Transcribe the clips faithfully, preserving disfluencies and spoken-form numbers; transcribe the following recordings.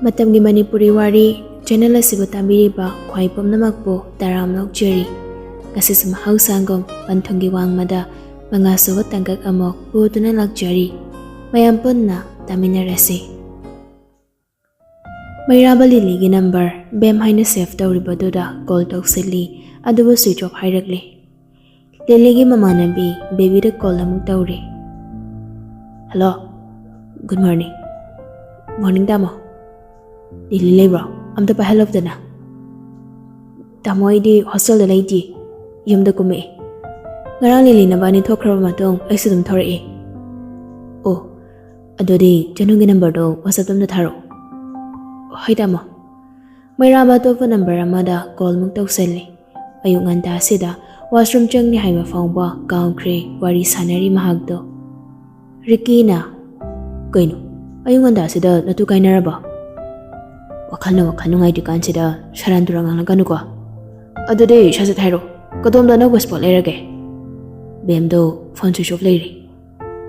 ꯃꯇꯝꯒꯤ ꯃꯅꯤꯄꯨꯔꯤ ꯋꯥꯔꯤ ꯆꯦꯅꯦꯜ ꯑꯁꯤꯕꯨ ꯇꯥꯕꯤꯔꯤꯕ ꯈ꯭ꯋꯥꯏ ꯄꯨꯝꯅꯃꯛꯄꯨ ꯇꯔꯥꯝꯅ ꯑꯣꯛꯆꯔꯤ꯫ ꯉꯁꯤꯁꯨ ꯃꯍꯧꯁꯥꯒꯨꯝ ꯄꯟꯊꯨꯡꯒꯤ ꯋꯥꯡꯃꯗ ꯃꯉꯥꯁꯨꯕ ꯇꯥꯡꯀꯛ ꯑꯃꯨꯛ ꯄꯨꯗꯨꯅ ꯂꯥꯛꯆꯔꯤ꯫ ꯃꯌꯥꯝ ꯄꯨꯟꯅ ꯇꯥꯃꯤꯟꯅꯔꯁꯤ꯫ ꯃꯩꯔꯥꯕ ꯂꯤꯂꯤꯒꯤ ꯅꯝꯕꯔ ꯕꯦꯝ ꯍꯥꯏꯅ ꯁꯦꯚ ꯇꯧꯔꯤꯕꯗꯨꯗ ꯀꯣꯜ ꯇꯧꯁꯤꯜꯂꯤ, ꯑꯗꯨꯕꯨ ꯁ꯭ꯋꯤꯆ ꯑꯣꯐ ꯍꯥꯏꯔꯛꯂꯤ꯫ ꯂꯤꯂꯤꯒꯤ ꯃꯃꯥꯟꯅꯕꯤ ꯕꯦꯕꯤꯗ ꯀꯣꯜ ꯑꯃꯨꯛ ꯇꯧꯔꯤ꯫ Hello, good morning. ꯃꯣꯔꯅꯤꯡ, ꯇꯥꯃꯣ꯫ ꯂꯤꯂꯤ ꯂꯩꯕ꯭ꯔꯣ? ꯑꯝꯇ ꯄꯥꯏꯍꯜꯂꯛꯇꯅ꯫ ꯇꯥꯃꯣ, ꯑꯩꯗꯤ ꯍꯣꯁꯇꯦꯜꯗ ꯂꯩꯇꯦ, ꯌꯨꯝꯗ ꯀꯨꯝꯃꯛꯑꯦ꯫ ꯉꯔꯥꯡ ꯂꯤꯂꯤ ꯅꯕꯥꯅꯤ ꯊꯣꯛꯈ꯭ꯔꯕ ꯃꯇꯨꯡ ꯑꯩꯁꯨ ꯑꯗꯨꯝ ꯊꯣꯔꯛꯑꯦ꯫ ꯑꯣ, ꯑꯗꯨꯗꯤ ꯆꯅꯨꯒꯤ ꯅꯝꯕꯔꯗꯣ ꯋꯥꯆꯞꯇ ꯑꯝꯇ ꯊꯥꯔꯛꯑꯣ꯫ ꯍꯣꯏ, ꯇꯥꯃꯣ꯫ ꯃꯩꯔꯥꯕ ꯑꯇꯣꯞꯄ ꯅꯝꯕꯔ ꯑꯃꯗ ꯀꯣꯜꯃꯨꯛ ꯇꯧꯁꯜꯂꯤ꯫ ꯑꯌꯨꯛ ꯉꯟꯇꯥꯁꯤꯗ ꯋꯥꯁꯔꯨꯝ ꯆꯪꯅꯤ ꯍꯥꯏꯕ ꯐꯥꯎꯕ ꯀꯥꯎꯈ꯭ꯔꯦ ꯋꯥꯔꯤ ꯁꯥꯟꯅꯔꯤ ꯃꯍꯥꯛꯇꯣ꯫ ꯔꯤꯀꯤꯅ, "ꯀꯩꯅꯣ, ꯑꯌꯨꯛ ꯉꯟꯇꯥꯁꯤꯗ ꯅꯇꯨ ꯀꯥꯏꯅꯔꯕ? ꯋꯥꯈꯜꯅ ꯋꯥꯈꯜ ꯅꯨꯡꯉꯥꯏꯇ꯭ꯔꯤꯀꯥꯟꯁꯤꯗ ꯁꯦꯔꯥꯟ ꯇꯨꯔꯥꯟ ꯉꯥꯡꯂꯛꯀꯅꯨꯀꯣ꯫ ꯑꯗꯨꯗꯤ ꯁꯠ ꯁꯠ ꯍꯥꯏꯔꯣ, ꯀꯗꯣꯝꯗ ꯑꯅꯧꯕ ꯁ꯭ꯄꯣꯠ ꯂꯩꯔꯒꯦ?" ꯕꯦꯝꯗꯣ ꯐꯣꯟ ꯁ꯭ꯋꯤꯆ ꯑꯣꯐ ꯂꯩꯔꯤ꯫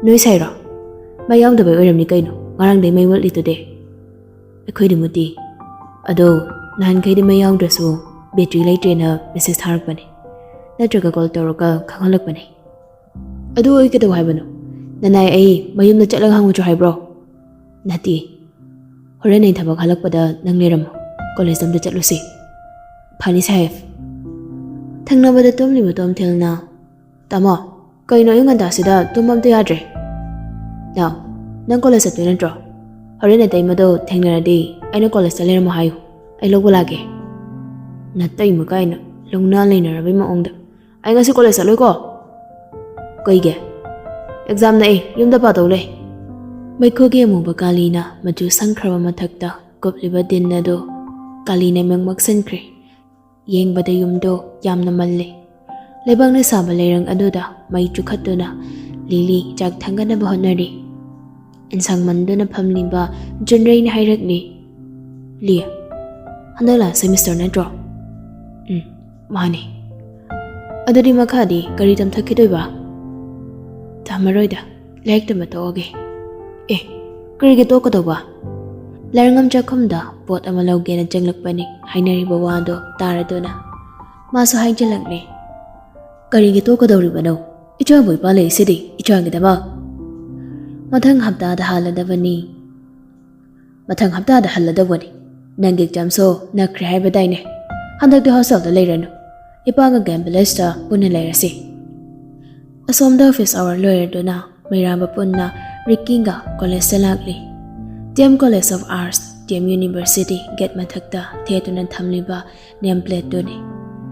"ꯅꯣꯏ ꯁꯥꯏꯔꯣ? ꯃꯩ ꯌꯥꯎꯗꯕꯩ ꯑꯣꯏꯔꯝꯅꯤ ꯀꯩꯅꯣ, ꯉꯔꯥꯡꯗꯩ ꯃꯩ ꯃꯨꯠꯂꯤꯗꯨꯗꯤ?" "ꯑꯩꯈꯣꯏꯗꯤ ꯃꯨꯠꯇꯤ꯫ ꯑꯗꯣ ꯅꯍꯥꯟꯈꯩꯗꯤ ꯃꯩ ꯌꯥꯎꯗ꯭ꯔꯁꯨ ꯕꯦꯇ꯭ꯔꯤ ꯂꯩꯇ꯭ꯔꯦꯅ ꯃꯦꯁꯦꯖ ꯊꯥꯔꯛꯄꯅꯦ, ꯅꯠꯇ꯭ꯔꯒ ꯀꯣꯜ ꯇꯧꯔꯒ ꯈꯪꯍꯜꯂꯛꯄꯅꯦ꯫" "ꯑꯗꯨ ꯑꯩ ꯀꯩꯗꯧ ꯍꯥꯏꯕꯅꯣ? ꯅꯅꯥꯏ ꯑꯩ ꯃꯌꯨꯝꯗ ꯆꯠꯂꯒ ꯍꯪꯉꯨꯆꯣ ꯍꯥꯏꯕ꯭ꯔꯣ?" "ꯅꯠꯇꯦ, ꯍꯣꯔꯦꯟ ꯑꯩ ꯊꯕꯛ ꯍꯜꯂꯛꯄꯗ ꯅꯪ ꯂꯩꯔꯝꯃꯣ, ꯀꯣꯂꯦꯖ ꯑꯝꯇ ꯆꯠꯂꯨꯁꯤ꯫" "ꯐꯅꯤ ꯁꯥꯍꯦꯕ꯫" ꯊꯪꯅꯕꯗ ꯇꯨꯝꯂꯤꯕ ꯇꯣꯝꯊꯤꯜꯅ, "ꯇꯥꯃꯣ, ꯀꯩꯅꯣ ꯑꯌꯨꯛ ꯉꯟꯇꯥꯁꯤꯗ ꯇꯨꯝꯕ ꯑꯝꯇ ꯌꯥꯗ꯭ꯔꯦ? ꯅꯥꯎ, ꯅꯪ ꯀꯣꯂꯦꯖ ꯆꯠꯇꯣꯏ ꯅꯠꯇ꯭ꯔꯣ? ꯍꯣꯔꯦꯟ ꯑꯇꯩꯃꯗꯣ ꯊꯦꯡꯅꯔꯗꯤ ꯑꯩꯅ ꯀꯣꯂꯦꯖꯇ ꯂꯩꯔꯝꯃꯣ ꯍꯥꯏꯌꯨ, ꯑꯩ ꯂꯧꯕ ꯂꯥꯛꯀꯦ꯫" "ꯅꯇꯩꯃ ꯀꯥꯏꯅ ꯂꯧꯅꯥ ꯂꯩꯅꯔꯕꯩ ꯃꯑꯣꯡꯗ꯫ ꯑꯩ ꯉꯁꯤ ꯀꯣꯂꯦꯖ ꯆꯠꯂꯣꯏꯀꯣ꯫" "ꯀꯩꯒꯤ?" "ꯑꯦꯛꯖꯥꯝ ꯅꯛꯑꯦ, ꯌꯨꯝꯗ ꯄꯥꯗꯧ ꯂꯩ꯫" ꯃꯩꯈꯨꯒꯤ ꯑꯃꯨꯕ ꯀꯥꯂꯤꯅ ꯃꯆꯨ ꯁꯪꯈ꯭ꯔꯕ ꯃꯊꯛꯇ ꯀꯨꯞꯂꯤꯕ ꯗꯤꯟ ꯑꯗꯨ ꯀꯥꯂꯤꯅ ꯃꯪ ꯃꯛꯁꯤꯟꯈ꯭ꯔꯦ꯫ ꯌꯦꯡꯕꯗ ꯌꯨꯝꯗꯣ ꯌꯥꯝꯅ ꯃꯜꯂꯦ꯫ ꯂꯩꯕꯥꯛꯅ ꯁꯥꯕ ꯂꯩꯔꯪ ꯑꯗꯨꯗ ꯃꯩ ꯆꯨꯈꯠꯇꯨꯅ ꯂꯤꯂꯤ ꯆꯥꯛ ꯊꯥꯡꯒꯠꯅꯕ ꯍꯣꯠꯅꯔꯤ꯫ ꯏꯟꯁꯥꯡ ꯃꯟꯗꯨꯅ ꯐꯝꯂꯤꯕ ꯖꯨꯟꯔꯩꯅ ꯍꯥꯏꯔꯛꯂꯤ, "ꯂꯤ, ꯍꯟꯗꯛ ꯂꯥꯁ ꯁꯦꯃꯤꯁꯇꯔ ꯅꯠꯇ꯭ꯔꯣ?" "ꯎꯝ, ꯃꯥꯅꯦ꯫" "ꯑꯗꯨꯗꯤ ꯃꯈꯥꯗꯤ ꯀꯔꯤ ꯇꯝꯊꯈꯤꯗꯣꯏꯕ?" "ꯇꯝꯃꯔꯣꯏꯗ, ꯂꯥꯏꯔꯤꯛ ꯇꯝꯕ ꯇꯣꯛꯑꯒꯦ꯫" "ꯑꯦ, ꯀꯔꯤꯒꯤ ꯇꯣꯛꯀꯗꯧꯕ?" ꯂꯥꯏꯔꯉꯝ ꯆꯥꯛꯈꯨꯝꯗ ꯄꯣꯠ ꯑꯃ ꯂꯧꯒꯦꯅ ꯆꯪꯂꯛꯄꯅꯤ ꯍꯥꯏꯅꯔꯤꯕ ꯋꯥꯗꯣ ꯇꯥꯔꯗꯨꯅ꯫ ꯃꯥꯁꯨ ꯍꯥꯏꯖꯤꯜꯂꯛꯂꯦ, "ꯀꯔꯤꯒꯤ ꯇꯣꯛꯀꯗꯧꯔꯤꯕꯅꯣ? ꯏꯆꯥꯕꯨ ꯏꯄꯥ ꯂꯩꯔꯤꯁꯤꯗꯤ ꯏꯆꯥꯒꯤꯗꯃꯛ꯫ ꯃꯊꯪ ꯍꯞꯇꯥꯗ ꯍꯜꯂꯗꯕꯅꯤ꯫ ꯃꯊꯪ ꯍꯞꯇꯥꯗ ꯍꯜꯂꯗꯧꯕꯅꯤ꯫ ꯅꯪꯒꯤ ꯑꯦꯛꯖꯥꯝꯁꯨ ꯅꯛꯈ꯭ꯔꯦ ꯍꯥꯏꯕꯗꯥꯏꯅꯦ? ꯍꯟꯗꯛꯇꯤ ꯍꯣꯁꯇꯦꯜꯗ ꯂꯩꯔꯅꯨ꯫ ꯏꯄꯥꯒ ꯒꯦꯝ ꯚꯤꯂꯦꯖꯇ ꯄꯨꯟꯅ ꯂꯩꯔꯁꯤ꯫" ꯑꯁꯣꯝꯗ ꯑꯣꯐꯤꯁ ꯑꯋꯥꯔ ꯂꯣꯏꯔꯗꯨꯅ ꯃꯩꯔꯥꯕ ꯄꯨꯟꯅ ꯔꯤꯀꯤꯒ ꯀꯣꯂꯦꯖꯇ ꯂꯥꯛꯂꯤ꯫ D M college of arts, D M university gate ꯃꯊꯛꯇ ꯊꯦꯠꯇꯨꯅ ꯊꯝꯂꯤꯕ ꯅꯦꯝ ꯄ꯭ꯂꯦꯠꯇꯨꯅꯤ꯫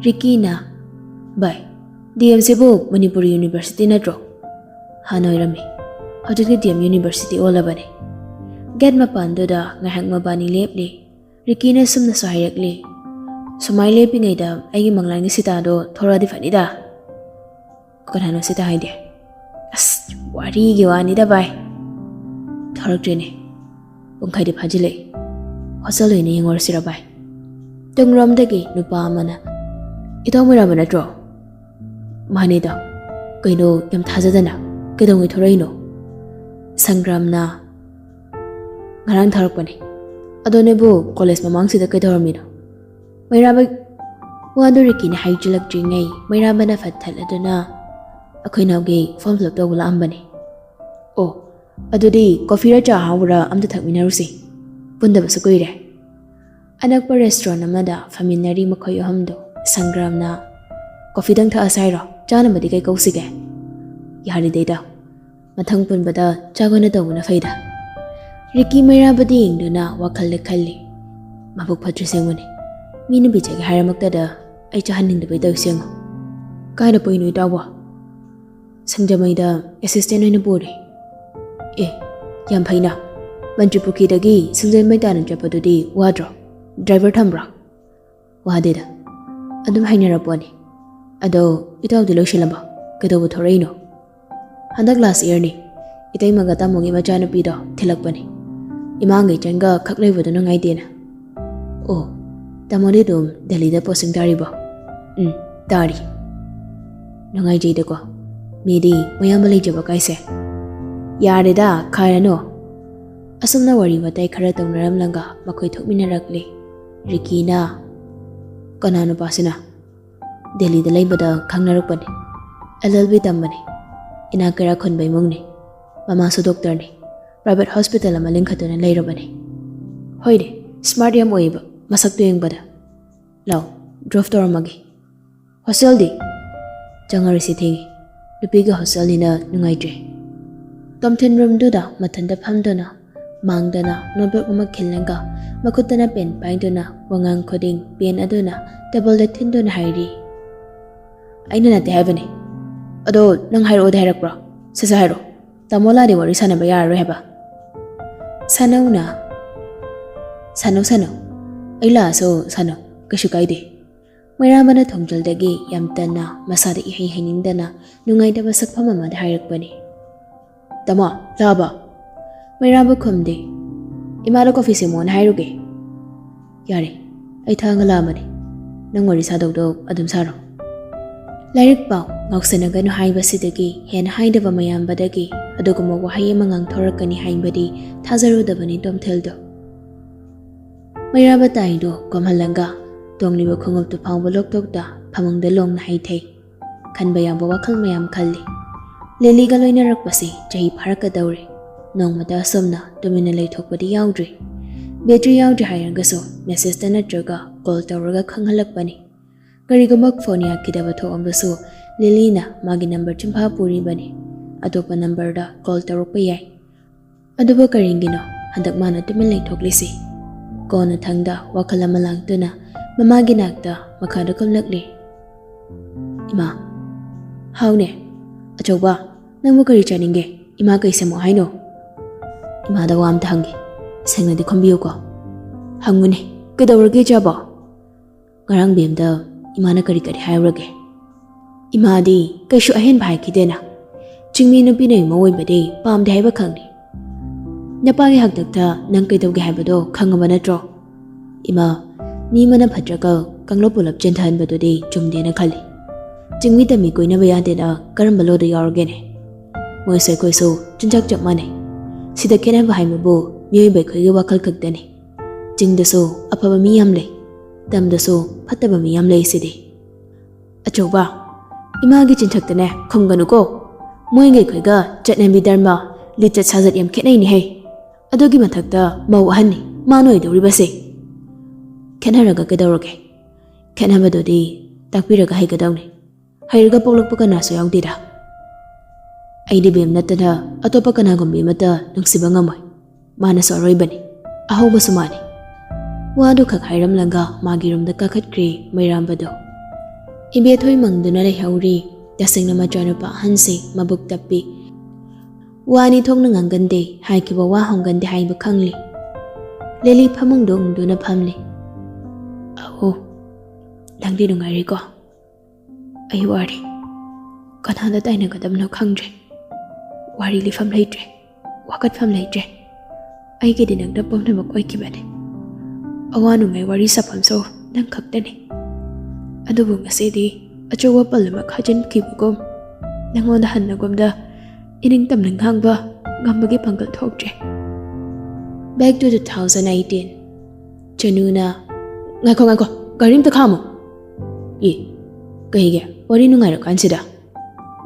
ꯔꯤꯀꯤꯅ, "ꯚꯥꯏ, ꯗꯤ ꯑꯦꯝꯁꯤꯕꯨ ꯃꯅꯤꯄꯨꯔꯤ ꯌꯨꯅꯤꯚꯔꯁꯤꯇꯤ ꯅꯠꯇ꯭ꯔꯣ?" ꯍꯥꯟꯅ ꯑꯣꯏꯔꯝꯃꯤ꯫ ꯍꯧꯖꯤꯛꯇꯤ ꯗꯤ ꯑꯦꯝ ꯌꯨꯅꯤꯚꯔꯁꯤꯇꯤ ꯑꯣꯜꯂꯕꯅꯤ꯫ ꯒꯦꯠ ꯃꯄꯥꯟꯗꯨꯗ ꯉꯥꯏꯍꯥꯛ ꯃꯕꯥꯅꯤ ꯂꯦꯞꯂꯤ꯫ ꯔꯤꯀꯤꯅ ꯁꯨꯝꯅꯁꯨ ꯍꯥꯏꯔꯛꯂꯤ, "ꯁꯨꯃꯥꯏ ꯂꯦꯞꯄꯤꯉꯩꯗ ꯑꯩꯒꯤ ꯃꯪꯂꯥꯟꯒꯤ ꯁꯤꯇꯥꯗꯣ ꯊꯣꯔꯛꯑꯗꯤ ꯐꯅꯤꯗ꯫" "ꯀꯅꯥꯅꯣ ꯁꯤꯇꯥ ꯍꯥꯏꯗꯤ?" "ꯑꯁ, ꯋꯥꯔꯤꯒꯤ ꯋꯥꯅꯤꯗ ꯚꯥꯏ꯫ ꯊꯣꯔꯛꯇ꯭ꯔꯦꯅꯦ꯫ ꯄꯨꯡꯈꯥꯏꯗꯤ ꯐꯥꯖꯤꯜꯂꯛꯏ꯫ ꯍꯣꯁꯇꯦꯜ ꯑꯣꯏꯅ ꯌꯦꯡꯉꯨꯔꯁꯤꯔꯣ ꯚꯥꯏ?" ꯇꯨꯡꯂꯣꯝꯗꯒꯤ ꯅꯨꯄꯥ ꯑꯃꯅ, "ꯏꯇꯥꯎ ꯃꯩꯔꯥꯕ ꯅꯠꯇ꯭ꯔꯣ?" "ꯃꯥꯅꯦꯗ꯫ ꯀꯩꯅꯣ ꯌꯥꯝ ꯊꯥꯖꯗꯅ? ꯀꯩꯗꯧꯉꯩ ꯊꯣꯔꯛꯏꯅꯣ?" ꯁꯪꯒ꯭ꯔꯥꯝꯅ, "ꯉꯔꯥꯡ ꯊꯣꯔꯛꯄꯅꯦ꯫ ꯑꯗꯣ ꯅꯣꯏꯕꯨ ꯀꯣꯂꯦꯖ ꯃꯃꯥꯡꯁꯤꯗ ꯀꯩꯗꯧꯔꯝꯃꯤꯅꯣ?" ꯃꯩꯔꯥꯕ ꯋꯥꯗꯨ ꯔꯤꯀꯤꯅ ꯍꯥꯏꯖꯤꯜꯂꯛꯇ꯭ꯔꯤꯉꯩ ꯃꯩꯔꯥꯕꯅ ꯐꯠ ꯊꯠꯂꯗꯨꯅ, "ꯑꯩꯈꯣꯏ ꯏꯅꯥꯎꯒꯤ ꯐꯣꯔꯝ ꯐꯤꯜ ꯑꯞ ꯇꯧꯕ ꯂꯥꯛꯑꯝꯕꯅꯦ꯫ ꯑꯣ, ꯑꯗꯨꯗꯤ ꯀꯣꯐꯤꯔ ꯆꯥ ꯍꯥꯎꯕ꯭ꯔꯥ ꯑꯝꯇ ꯊꯛꯃꯤꯟꯅꯔꯨꯁꯤ꯫ ꯄꯨꯟꯗꯕꯁꯨ ꯀꯨꯏꯔꯦ꯫" ꯑꯅꯛꯄ ꯔꯦꯁꯇꯨꯔꯦꯟ ꯑꯃꯗ ꯐꯝꯃꯤꯟꯅꯔꯤ ꯃꯈꯣꯏ ꯑꯍꯨꯝꯗꯣ꯫ ꯁꯪꯒ꯭ꯔꯥꯝꯅ, "ꯀꯣꯐꯤꯗꯪ ꯊꯛꯑꯁꯦ ꯍꯥꯏꯔꯣ? ꯆꯥꯅꯕꯗꯤ ꯀꯩ ꯀꯧꯁꯤꯒꯦ?" "ꯌꯥꯔꯦꯗꯩꯗ, ꯃꯊꯪ ꯄꯨꯟꯕꯗ ꯆꯥꯛ ꯑꯣꯏꯅ ꯇꯧꯕꯅ ꯐꯩꯗ꯫" ꯔꯤꯀꯤ ꯃꯩꯔꯥꯕꯗ ꯌꯦꯡꯗꯨꯅ ꯋꯥꯈꯜꯗ ꯈꯜꯂꯤ, "ꯃꯕꯨꯛ ꯐꯠꯇ꯭ꯔꯤꯁꯦ ꯌꯦꯡꯉꯨꯅꯦ, ꯃꯤꯅ ꯄꯤꯖꯒꯦ ꯍꯥꯏꯔꯃꯛꯇꯗ ꯑꯩ ꯆꯥꯍꯟꯅꯤꯡꯗꯕꯩ ꯇꯧꯔꯤꯁꯦ ꯌꯦꯡꯉꯣ꯫" "ꯀꯥꯏꯗ ꯄꯨꯏꯅꯣ ꯏꯇꯥꯎꯕꯣ?" "ꯁꯤꯡꯖꯃꯩꯗ ꯑꯦꯁꯤꯁꯇꯦꯟ ꯑꯣꯏꯅ ꯄꯨꯔꯦ꯫" "ꯑꯦ, ꯌꯥꯝ ꯐꯩꯅ꯫ ꯃꯟꯇ꯭ꯔꯤ ꯄꯨꯈ꯭ꯔꯤꯗꯒꯤ ꯁꯤꯡꯖꯃꯩ ꯇꯥꯟꯅ ꯆꯠꯄꯗꯨꯗꯤ ꯋꯥꯗ꯭ꯔꯣ? ꯗ꯭ꯔꯥꯏꯚꯔ ꯊꯝꯕ꯭ꯔꯣ?" "ꯋꯥꯗꯦꯗ, ꯑꯗꯨꯝ ꯍꯩꯅꯔꯄꯣꯠꯅꯤ꯫ ꯑꯗꯣ ꯏꯇꯥꯎꯗꯤ ꯂꯣꯏꯁꯤꯜꯂꯕꯣ? ꯀꯩꯗꯧꯕ ꯊꯣꯔꯛꯏꯅꯣ?" "ꯍꯟꯗꯛ ꯂꯥꯁ ꯏꯌꯔꯅꯤ꯫ ꯏꯇꯩꯃꯒ ꯇꯥꯃꯣꯒꯤ ꯃꯆꯥꯅꯨꯄꯤꯗꯣ ꯊꯤꯜꯂꯛꯄꯅꯤ꯫ ꯏꯃꯥꯒ ꯏꯆꯟꯒ ꯈꯛ ꯂꯩꯕꯗꯣ ꯅꯨꯡꯉꯥꯏꯇꯦꯅ꯫" "ꯑꯣ, ꯇꯥꯃꯣꯗꯤ ꯑꯗꯨꯝ ꯗꯦꯜꯂꯤꯗ ꯄꯣꯁꯇꯤꯡ ꯇꯥꯔꯤꯕꯣ?" "ꯎꯝ, ꯇꯥꯔꯤ꯫" "ꯅꯨꯡꯉꯥꯏꯖꯩꯗꯀꯣ, ꯃꯤꯗꯤ ꯃꯌꯥꯝꯕ ꯂꯩꯖꯕ ꯀꯥꯏꯁꯦ꯫" "ꯌꯥꯔꯦꯗ, ꯈꯥꯏꯔꯅꯨ꯫ ꯑꯁꯨꯝꯅ ꯋꯥꯔꯤ ꯋꯥꯇꯥꯏ ꯈꯔ ꯇꯧꯅꯔꯝꯂꯒ ꯃꯈꯣꯏ ꯊꯣꯛꯃꯤꯟꯅꯔꯛꯂꯦ꯫ ꯔꯤꯀꯤꯅ, "ꯀꯅꯥ ꯅꯨꯄꯥꯁꯤꯅ?" "ꯗꯦꯜꯂꯤꯗ ꯂꯩꯕꯗ ꯈꯪꯅꯔꯛꯄꯅꯤ꯫ ꯑꯦꯜ ꯑꯦꯜ ꯕꯤ ꯇꯝꯕꯅꯤ꯫ ꯏꯅꯥꯛ ꯀꯩꯔꯥꯛ ꯈꯨꯟꯕ ꯏꯃꯨꯡꯅꯤ꯫ ꯃꯃꯥꯁꯨ ꯗꯣꯛꯇꯔꯅꯤ꯫ ꯄ꯭ꯔꯥꯏꯚꯦꯠ ꯍꯣꯁꯄꯤꯇꯥꯜ ꯑꯃ ꯂꯤꯡꯈꯠꯇꯨꯅ ꯂꯩꯔꯕꯅꯤ꯫ ꯍꯣꯏꯅꯦ, ꯁ꯭ꯃꯥꯔꯠ ꯌꯥꯝ ꯑꯣꯏꯌꯦꯕ, ꯃꯁꯛꯇꯣ ꯌꯦꯡꯕꯗ꯫ ꯂꯥꯎ, ꯗ꯭ꯔꯣꯞ ꯇꯧꯔꯝꯃꯒꯦ꯫ ꯍꯣꯁꯇꯦꯜꯗꯤ?" "ꯆꯪꯉꯔꯣꯏꯁꯤ, ꯊꯦꯡꯉꯤ꯫ ꯅꯨꯄꯤꯒꯤ ꯍꯣꯁꯇꯦꯜꯅꯤꯅ ꯅꯨꯡꯉꯥꯏꯇ꯭ꯔꯦ꯫" ꯇꯣꯝꯊꯤꯟ ꯔꯨꯝꯗꯨꯗ ꯃꯊꯟꯇ ꯐꯝꯗꯨꯅ, ꯃꯥꯡꯗꯅ ꯅꯣꯠꯕꯨꯛ ꯑꯃ ꯈꯤꯜꯂꯒ, ꯃꯈꯨꯠꯇꯅ ꯄꯦꯟ ꯄꯥꯏꯗꯨꯅ, ꯋꯥꯉꯥꯡ ꯈꯨꯗꯤꯡ ꯄꯦꯟ ꯑꯗꯨꯅ ꯇꯦꯕꯜꯗ ꯊꯤꯟꯗꯨꯅ ꯍꯥꯏꯔꯤ꯫ "ꯑꯩꯅ ꯅꯠꯇꯦ ꯍꯥꯏꯕꯅꯤ꯫ ꯑꯗꯣ ꯅꯪ ꯍꯥꯏꯔꯛꯑꯣꯗꯤ ꯍꯥꯏꯔꯛꯄ꯭ꯔꯣ? ꯁꯠ ꯁꯠ ꯍꯥꯏꯔꯣ꯫ ꯇꯥꯃꯣ ꯂꯥꯛꯑꯗꯤ ꯋꯥꯔꯤ ꯁꯥꯟꯅꯕ ꯌꯥꯔꯔꯣꯏ ꯍꯥꯏꯕ꯫" ꯁꯥꯟꯅꯧꯅ꯫ "ꯁꯥꯟꯅꯧ, ꯁꯥꯟꯅꯧ꯫ ꯑꯩ ꯂꯥꯛꯑꯁꯨ ꯁꯥꯟꯅꯧ꯫ ꯀꯩꯁꯨ ꯀꯥꯏꯗꯦ꯫" ꯃꯩꯔꯥꯕꯅ ꯊꯣꯡꯖꯜꯗꯒꯤ ꯌꯥꯝ ꯇꯟꯅ, ꯃꯁꯥꯗ ꯏꯍꯩ ꯍꯩꯅꯤꯡꯗꯅ, ꯅꯨꯡꯉꯥꯏꯇꯕ ꯁꯛꯐꯝ ꯑꯃꯗ ꯍꯥꯏꯔꯛꯄꯅꯤ꯫ "ꯇꯥꯃꯣ, ꯂꯥꯛꯑꯕ?" ꯃꯩꯔꯥꯕ ꯈꯨꯝꯗꯦ꯫ "ꯏꯃꯥꯗ ꯀꯣꯐꯤ ꯁꯦꯝꯃꯣꯅ ꯍꯥꯏꯔꯨꯒꯦ꯫" "ꯌꯥꯔꯦ, ꯑꯩ ꯊꯛꯑꯒ ꯂꯥꯛꯑꯃꯅꯤ꯫ ꯅꯪ ꯋꯥꯔꯤ ꯁꯥꯗꯧꯗꯣ ꯑꯗꯨꯝ ꯁꯥꯔꯣ꯫" "ꯂꯥꯏꯔꯤꯛ ꯄꯥꯎ, ꯉꯥꯎꯁꯟꯅꯒꯅꯨ" ꯍꯥꯏꯕꯁꯤꯗꯒꯤ ꯍꯦꯟꯅ ꯍꯥꯏꯗꯕ ꯃꯌꯥꯝꯕꯗꯒꯤ ꯑꯗꯨꯒꯨꯝꯕ ꯋꯥꯍꯩ ꯑꯃ ꯉꯥꯡꯊꯣꯔꯛꯀꯅꯤ ꯍꯥꯏꯕꯗꯤ ꯊꯥꯖꯔꯨꯗꯕꯅꯤ ꯇꯣꯝꯊꯤꯜꯗꯣ꯫ ꯃꯩꯔꯥꯕ ꯇꯥꯏꯗꯣ ꯀꯣꯝꯍꯜꯂꯒ ꯇꯣꯡꯂꯤꯕ ꯈꯣꯡꯎꯞꯇꯨ ꯐꯥꯎꯕ ꯂꯧꯊꯣꯛꯇ ꯐꯃꯨꯡꯗ ꯂꯣꯡꯅ ꯍꯩꯊꯩ꯫ ꯈꯟꯕ ꯌꯥꯕ ꯋꯥꯈꯜ ꯃꯌꯥꯝ ꯈꯜꯂꯤ꯫ ꯂꯤꯂꯤꯒ ꯂꯣꯏꯅꯔꯛꯄꯁꯤ ꯆꯍꯤ ꯐꯥꯔꯛꯀꯗꯧꯔꯦ꯫ ꯅꯣꯡꯃꯇ ꯑꯁꯨꯝꯅ ꯇꯨꯃꯤꯟꯅ ꯂꯩꯊꯣꯛꯄꯗꯤ ꯌꯥꯎꯗ꯭ꯔꯤ꯫ ꯕꯦꯇ꯭ꯔꯤ ꯌꯥꯎꯗ꯭ꯔꯤ ꯍꯥꯏꯔꯒꯁꯨ ꯃꯦꯁꯦꯖꯇ ꯅꯠꯇ꯭ꯔꯒ ꯀꯣꯜ ꯇꯧꯔꯒ ꯈꯪꯍꯜꯂꯛꯄꯅꯤ꯫ ꯀꯔꯤꯒꯨꯝꯕ ꯐꯣꯟ ꯌꯥꯈꯤꯗꯕ ꯊꯣꯛꯑꯕꯁꯨ ꯂꯤꯂꯤꯅ ꯃꯥꯒꯤ ꯅꯝꯕꯔ ꯆꯤꯟꯐꯥ ꯄꯨꯔꯤꯕꯅꯤ꯫ ꯑꯇꯣꯞꯄ ꯅꯝꯕꯔꯗ ꯀꯣꯜ ꯇꯧꯔꯛꯄ ꯌꯥꯏ꯫ ꯑꯗꯨꯕꯨ ꯀꯔꯤꯒꯤꯅꯣ ꯍꯟꯗꯛ ꯃꯥꯅ ꯇꯨꯃꯤꯟ ꯂꯩꯊꯣꯛꯂꯤꯁꯤ? ꯀꯣꯟꯅꯊꯪꯗ ꯋꯥꯈꯜ ꯑꯃ ꯂꯥꯡꯗꯨꯅ ꯃꯃꯥꯒꯤ ꯅꯥꯛꯇ ꯃꯈꯥꯗ ꯀꯨꯝꯂꯛꯂꯤ꯫ "ꯏꯃꯥ꯫" "ꯍꯥꯎꯅꯦ꯫ ꯑꯆꯧꯕ, ꯅꯪꯕꯨ ꯀꯔꯤ ꯆꯥꯅꯤꯡꯒꯦ? ꯏꯃꯥ ꯀꯩ ꯁꯦꯝꯃꯣ ꯍꯥꯏꯅꯣ?" "ꯏꯃꯥꯗ ꯋꯥ ꯑꯝꯇ ꯍꯪꯒꯦ꯫ ꯁꯦꯡꯅꯗꯤ ꯈꯨꯝꯕꯤꯌꯨꯀꯣ꯫" "ꯍꯪꯉꯨꯅꯦ꯫ ꯀꯩꯗꯧꯔꯒꯦ ꯏꯆꯥꯕꯣ?" "ꯉꯔꯥꯡ ꯕꯦꯝꯗ ꯏꯃꯥꯅ ꯀꯔꯤ ꯀꯔꯤ ꯍꯥꯏꯔꯨꯔꯒꯦ?" "ꯏꯃꯥꯗꯤ ꯀꯩꯁꯨ ꯑꯍꯦꯟꯕ ꯍꯥꯏꯈꯤꯗꯦꯅ꯫ ꯆꯤꯡꯃꯤ ꯅꯨꯄꯤꯅ ꯏꯃꯧ ꯑꯣꯏꯕꯗꯤ ꯄꯥꯝꯗꯦ ꯍꯥꯏꯕ ꯈꯪꯅꯤ꯫ ꯅꯄꯥꯒꯤ ꯍꯥꯛꯇꯛꯇ ꯅꯪ ꯀꯩꯗꯧꯒꯦ ꯍꯥꯏꯕꯗꯣ ꯈꯪꯉꯕ ꯅꯠꯇ꯭ꯔꯣ?" "ꯏꯃꯥ, ꯃꯤ ꯑꯃꯅ ꯐꯠꯇ꯭ꯔꯒ ꯀꯥꯡꯂꯨꯞ ꯄꯨꯂꯞ ꯆꯦꯟꯊꯍꯟꯕꯗꯨꯗꯤ ꯆꯨꯝꯗꯦꯅ ꯈꯜꯂꯤ꯫ ꯆꯤꯡꯃꯤ ꯇꯝꯃꯤ ꯀꯣꯏꯅꯕ ꯌꯥꯗꯦꯅ ꯀꯔꯝꯕ ꯂꯣꯗ ꯌꯥꯎꯔꯒꯦꯅꯦ? ꯃꯣꯏꯁꯨ ꯑꯩꯈꯣꯏꯁꯨ ꯆꯤꯟꯖꯥꯛ ꯆꯞ ꯃꯥꯟꯅꯩ꯫ ꯁꯤꯗ ꯈꯦꯠꯅꯕ ꯍꯥꯏꯕꯕꯨ ꯃꯤꯑꯣꯏꯕ ꯑꯩꯈꯣꯏꯒꯤ ꯋꯥꯈꯜ ꯈꯛꯇꯅꯤ꯫ ꯆꯤꯡꯗꯁꯨ ꯑꯐꯕ ꯃꯤ ꯌꯥꯝ ꯂꯩ, ꯇꯝꯗꯁꯨ ꯐꯠꯇꯕ ꯃꯤ ꯌꯥꯝ ꯂꯩ ꯁꯤꯗꯤ꯫ ꯑꯆꯧꯕ, ꯏꯃꯥꯒꯤ ꯆꯤꯟꯊꯛꯇꯅꯦ ꯈꯨꯝꯒꯅꯨꯀꯣ꯫ ꯃꯣꯏꯒ ꯑꯩꯈꯣꯏꯒ ꯆꯠꯅꯕꯤ ꯙꯔꯃ, ꯂꯤꯆꯠ ꯁꯥꯖꯠ ꯌꯥꯝ ꯈꯦꯠꯅꯩꯅꯦꯍꯦ꯫ ꯑꯗꯨꯒꯤ ꯃꯊꯛꯇ ꯃꯧ ꯑꯍꯟꯅꯤ ꯃꯥꯅ ꯑꯣꯏꯗꯧꯔꯤꯕꯁꯦ꯫ ꯈꯦꯠꯅꯔꯒ ꯀꯩꯗꯧꯔꯒꯦ? ꯈꯦꯠꯅꯕꯗꯨꯗꯤ ꯇꯥꯛꯄꯤꯔꯒ ꯍꯩꯒꯗꯧꯅꯤ꯫ ꯍꯩꯔꯒ ꯄꯣꯛꯂꯛꯄ ꯀꯅꯥꯁꯨ ꯌꯥꯎꯗꯦꯗ꯫ ꯑꯩꯗꯤ ꯕꯦꯝ ꯅꯠꯇꯅ ꯑꯇꯣꯞꯄ ꯀꯅꯥꯒꯨꯝꯕꯤ ꯑꯃꯠꯇ ꯅꯨꯡꯁꯤꯕ ꯉꯝꯃꯣꯏ꯫ ꯃꯥꯅꯁꯨ ꯑꯔꯣꯏꯕꯅꯤ, ꯑꯍꯧꯕꯁꯨ ꯃꯥꯅꯤ꯫ ꯋꯥꯗꯨ ꯈꯛ ꯍꯥꯏꯔꯝꯂꯒ ꯃꯥꯒꯤ ꯔꯨꯝꯗ ꯀꯥꯈꯠꯈ꯭ꯔꯦ ꯃꯩꯔꯥꯝꯕꯗꯣ꯫ ꯏꯕꯦꯊꯣꯏ ꯃꯪꯗꯨꯅ ꯂꯩꯍꯧꯔꯤ꯫ ꯇꯁꯦꯡꯅ ꯃꯆꯥꯅꯨꯄꯥ ꯑꯍꯟꯁꯦ ꯃꯕꯨꯛ ꯇꯞꯄꯤ꯫ ꯋꯥ ꯑꯅꯤ ꯊꯣꯛꯅ ꯉꯥꯡꯒꯟꯗꯦ, ꯍꯥꯏꯈꯤꯕ ꯋꯥ ꯍꯣꯡꯒꯟꯗꯦ ꯍꯥꯏꯕ ꯈꯪꯂꯤ꯫ ꯂꯤꯂꯤ ꯐꯃꯨꯡꯗ ꯎꯪꯗꯨꯅ ꯐꯝꯂꯤ꯫ "ꯑꯍꯣ, ꯅꯪꯗꯤ ꯅꯨꯡꯉꯥꯏꯔꯤꯀꯣ?" "ꯑꯩ ꯋꯥꯔꯦ꯫ ꯀꯅꯥꯗ ꯇꯥꯏꯅꯒꯗꯕꯅꯣ ꯈꯪꯗ꯭ꯔꯦ꯫ ꯋꯥꯔꯤ ꯂꯤꯐꯝ ꯂꯩꯇ꯭ꯔꯦ, ꯋꯥꯀꯠꯐꯝ ꯂꯩꯇ꯭ꯔꯦ꯫ ꯑꯩꯒꯤꯗꯤ ꯅꯪꯅ ꯄꯨꯝꯅꯃꯛ ꯑꯣꯏꯈꯤꯕꯅꯤ꯫ ꯑꯋꯥ ꯅꯨꯡꯉꯥꯏ ꯋꯥꯔꯤ ꯁꯥꯐꯝꯁꯨ ꯅꯪ ꯈꯛꯇꯅꯤ꯫ ꯑꯗꯨꯕꯨ ꯉꯁꯤꯗꯤ ꯑꯆꯧꯕ ꯄꯜ ꯑꯃ ꯈꯥꯖꯤꯟꯈꯤꯕꯒꯨꯝ, ꯅꯪꯉꯣꯟꯗ ꯍꯟꯅꯒꯨꯝꯗ ꯏꯅꯤꯡꯇꯝꯅ ꯉꯥꯡꯕ ꯉꯝꯕꯒꯤ ꯄꯥꯡꯒꯜ ꯊꯣꯛꯇ꯭ꯔꯦ꯫ Back to two thousand eighteen꯫ ꯆꯅꯨꯅ, "ꯉꯥꯏꯈꯣ, ꯉꯥꯏꯈꯣ, ꯒꯥꯔꯤ ꯑꯝꯇ ꯈꯥꯝꯃꯣ꯫" "ꯑꯦ, ꯀꯩꯒꯤ? ꯋꯥꯔꯤ ꯅꯨꯡꯉꯥꯏꯔꯀꯥꯟꯁꯤꯗ?"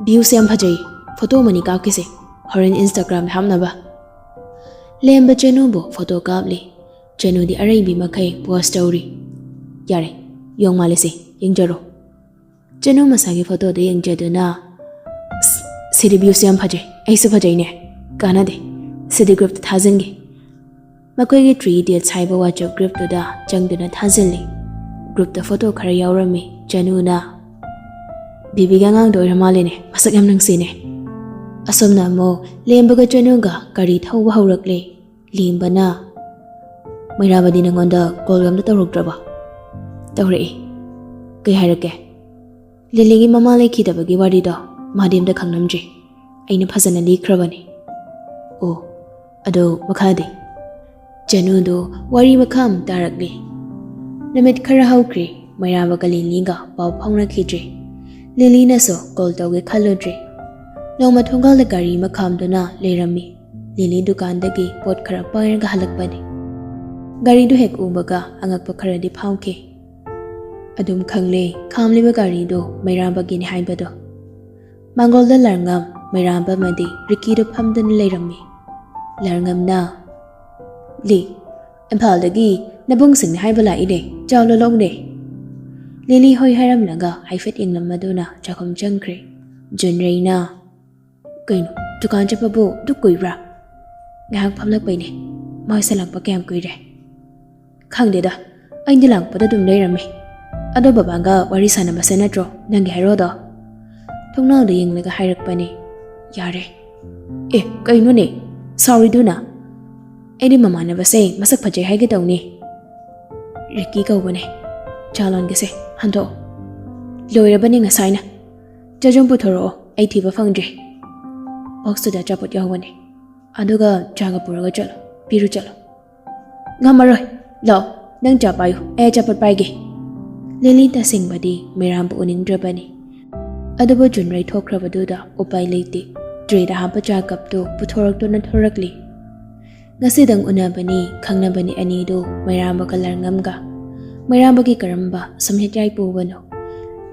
"Viewꯁꯦ ꯌꯥꯝ ꯐꯖꯩ, ꯐꯣꯇꯣ ꯑꯃꯅꯤ ꯀꯥꯞꯈꯤꯁꯦ, ꯍꯣꯔꯦꯟ Instagramꯗ ꯍꯥꯞꯅꯕ꯫" ꯂꯦꯝꯕ ꯆꯅꯨꯕꯨ ꯐꯣꯇꯣ ꯀꯥꯞꯂꯤ꯫ ꯆꯅꯨꯗꯤ ꯑꯔꯩꯕꯤ ꯃꯈꯩ ꯄꯣꯁ ꯇꯧꯔꯤ꯫ "ꯌꯥꯔꯦ, ꯌꯣꯡ ꯃꯥꯜꯂꯦꯁꯦ, ꯌꯦꯡꯖꯔꯣ꯫" ꯆꯅꯨ ꯃꯁꯥꯒꯤ ꯐꯣꯇꯣꯗꯨ ꯌꯦꯡꯖꯗꯨꯅ, "ꯑꯁ, ꯁꯤꯗꯤ viewꯁꯦ ꯌꯥꯝ ꯐꯖꯩ, ꯑꯩꯁꯨ ꯐꯖꯩꯅꯦ꯫ ꯀꯥꯟꯅꯗꯦ, ꯁꯤꯗꯤ groupꯇ ꯊꯥꯖꯤꯟꯒꯦ꯫" ꯃꯈꯣꯏꯒꯤ Three Idiots ꯍꯥꯏꯕ WhatsApp groupꯇꯨꯗ ꯆꯪꯗꯨꯅ ꯊꯥꯖꯤꯜꯂꯤ꯫ Groupꯇ ꯐꯣꯇꯣ ꯈꯔ ꯌꯥꯎꯔꯝꯃꯤ꯫ ꯆꯅꯨꯅ, "ꯕꯤꯕꯤꯒꯤ ꯑꯉꯥꯡꯗꯣ ꯑꯣꯏꯔ ꯃꯥꯜꯂꯦꯅꯦ, ꯃꯁꯛ ꯌꯥꯝ ꯅꯨꯡꯁꯤꯅꯦ꯫" ꯑꯁꯣꯝꯅ ꯑꯃꯨꯛ ꯂꯦꯝꯕꯒ ꯆꯅꯨꯒ ꯒꯥꯔꯤ ꯊꯧꯕ ꯍꯧꯔꯛꯂꯦ꯫ ꯂꯦꯝꯕꯅ, "ꯃꯩꯔꯥꯕꯗꯤ ꯅꯪꯉꯣꯟꯗ call ꯑꯝꯇ ꯇꯧꯔꯛꯇ꯭ꯔꯕꯣ?" "ꯇꯧꯔꯛꯏ꯫" "ꯀꯩ ꯍꯥꯏꯔꯛꯀꯦ?" "ꯂꯤꯂꯤꯒꯤ ꯃꯃꯥ ꯂꯩꯈꯤꯗꯕꯒꯤ ꯋꯥꯔꯤꯗꯣ ꯃꯥꯗꯤ ꯑꯝꯇ ꯈꯪꯂꯝꯗ꯭ꯔꯤ꯫ ꯑꯩꯅ ꯐꯖꯅ ꯂꯤꯈ꯭ꯔꯕꯅꯤ꯫" "ꯑꯣ, ꯑꯗꯣ ꯃꯈꯥꯗꯤ?" ꯆꯅꯨꯗꯣ ꯋꯥꯔꯤ ꯃꯈꯥ ꯑꯃꯨꯛ ꯇꯥꯔꯛꯂꯤ꯫ ꯅꯨꯃꯤꯠ ꯈꯔ ꯍꯧꯈ꯭ꯔꯦ, ꯃꯩꯔꯥꯕꯒ ꯂꯤꯂꯤꯒ ꯄꯥꯎ ꯐꯥꯎꯅꯈꯤꯗ꯭ꯔꯦ꯫ ꯂꯤꯂꯤꯅꯁꯨ call ꯇꯧꯒꯦ ꯈꯜꯂꯨꯗ꯭ꯔꯦ꯫ ꯅꯣꯡꯃ ꯊꯣꯡꯒꯥꯜꯗ ꯒꯥꯔꯤ ꯑꯃ ꯈꯥꯝꯗꯨꯅ ꯂꯩꯔꯝꯃꯤ꯫ ꯂꯤꯂꯤ ꯗꯨꯀꯥꯟꯗꯒꯤ ꯄꯣꯠ ꯈꯔ ꯄꯥꯏꯔꯒ ꯍꯜꯂꯛꯄꯅꯤ꯫ ꯒꯥꯔꯤꯗꯨ ꯍꯦꯛ ꯎꯕꯒ ꯑꯉꯛꯄ ꯈꯔꯗꯤ ꯐꯥꯎꯈꯤ꯫ ꯑꯗꯨꯝ ꯈꯪꯂꯦ, ꯈꯥꯝꯂꯤꯕ ꯒꯥꯔꯤꯗꯣ ꯃꯩꯔꯥꯕꯒꯤꯅꯤ ꯍꯥꯏꯕꯗꯣ꯫ ꯃꯥꯡꯒꯣꯜꯗ ꯂꯥꯔꯉꯝ, ꯃꯩꯔꯥꯕ ꯑꯃꯗꯤ ꯔꯤꯀꯤꯗꯣ ꯐꯝꯗꯨꯅ ꯂꯩꯔꯝꯃꯤ꯫ ꯂꯥꯔꯉꯝꯅ, "ꯂꯤ, ꯏꯝꯐꯥꯜꯗꯒꯤ ꯅꯕꯨꯡꯁꯤꯡꯅ ꯍꯥꯏꯕ ꯂꯥꯛꯏꯅꯦ, ꯆꯥꯎ ꯂꯧꯅꯦ꯫" ꯂꯤꯂꯤ ꯍꯣꯏ ꯍꯥꯏꯔꯝꯂꯒ ꯍꯥꯏꯐꯦꯠ ꯌꯦꯡꯂꯝꯃꯗꯨꯅ ꯆꯥꯛꯈꯨꯝ ꯆꯪꯈ꯭ꯔꯦ꯫ ꯖꯨꯟꯔꯩꯅ, "ꯀꯩꯅꯣ, ꯗꯨꯀꯥꯟ ꯆꯠꯄꯕꯨ ꯑꯗꯨꯛ ꯀꯨꯏꯕ꯭ꯔꯥ?" "ꯉꯥꯏꯍꯥꯛ ꯐꯝꯂꯛꯄꯩꯅꯦ꯫ ꯃꯣꯏꯁꯦ ꯂꯥꯛꯄ ꯀꯌꯥꯝ ꯀꯨꯏꯔꯦ?" "ꯈꯪꯗꯦꯗ, ꯑꯩꯗꯤ ꯂꯥꯛꯄꯗ ꯑꯗꯨꯝ ꯂꯩꯔꯝꯃꯤ꯫ ꯑꯗꯣ ꯕꯕꯥꯒ ꯋꯥꯔꯤ ꯁꯥꯟꯅꯕꯁꯦ ꯅꯠꯇ꯭ꯔꯣ ꯅꯪꯒꯤ ꯍꯥꯏꯔꯣꯗꯣ?" ꯊꯣꯡꯅꯥꯎꯗ ꯌꯦꯡꯂꯒ ꯍꯥꯏꯔꯛꯄꯅꯦ꯫ "ꯌꯥꯔꯦ꯫" "ꯑꯦ, ꯀꯩꯅꯣꯅꯦ? ꯁꯥꯎꯔꯤꯗꯨꯅ?" "ꯑꯩꯗꯤ ꯃꯃꯥꯟꯅꯕꯁꯦ ꯃꯁꯛ ꯐꯖꯩ ꯍꯥꯏꯒꯦ ꯇꯧꯅꯤ꯫" "ꯔꯤꯀꯤ ꯀꯧꯕꯅꯦ꯫ ꯆꯥ ꯂꯣꯟꯒꯦꯁꯦ, ꯍꯟꯗꯣꯛꯑꯣ꯫" "ꯂꯣꯏꯔꯕꯅꯤ ꯉꯁꯥꯏꯅ꯫ ꯆꯥꯖꯨꯝ ꯄꯨꯊꯣꯔꯛꯑꯣ, ꯑꯩ ꯊꯤꯕ ꯐꯪꯗ꯭ꯔꯤ꯫" ꯕꯣꯛꯁꯇꯨꯗ ꯑꯆꯥꯄꯣꯠ ꯌꯥꯎꯕꯅꯦ꯫ "ꯑꯗꯨꯒ ꯆꯥꯒ ꯄꯨꯔꯒ ꯆꯠꯂꯣ, ꯄꯤꯔꯨ ꯆꯠꯂꯣ꯫" "ꯉꯝꯃꯔꯣꯏ, ꯂꯥꯛꯑꯣ, ꯅꯪ ꯆꯥ ꯄꯥꯏꯌꯨ, ꯑꯩ ꯑꯆꯥꯄꯣꯠ ꯄꯥꯏꯒꯦ꯫" ꯂꯤꯂꯤ ꯇꯁꯦꯡꯕꯗꯤ ꯃꯩꯔꯥꯝꯕ ꯎꯅꯤꯡꯗ꯭ꯔꯕꯅꯤ꯫ ꯑꯗꯨꯕꯨ ꯖꯨꯟꯔꯩ ꯊꯣꯛꯈ꯭ꯔꯕꯗꯨꯗ ꯎꯄꯥꯏ ꯂꯩꯇꯦ꯫ ꯇ꯭ꯔꯦꯗ ꯍꯥꯞꯄ ꯆꯥ ꯀꯞꯇꯨ ꯄꯨꯊꯣꯔꯛꯇꯨꯅ ꯊꯣꯔꯛꯂꯤ꯫ ꯉꯁꯤꯗꯪ ꯎꯅꯕꯅꯤ, ꯈꯪꯅꯕꯅꯤ ꯑꯅꯤꯗꯨ ꯃꯩꯔꯥꯝꯕꯒ ꯂꯥꯔꯉꯝꯒ꯫ ꯃꯩꯔꯥꯝꯕꯒꯤ ꯀꯔꯝꯕ ꯁꯝꯍꯦꯠ ꯌꯥꯏ ꯄꯨꯕꯅꯣ?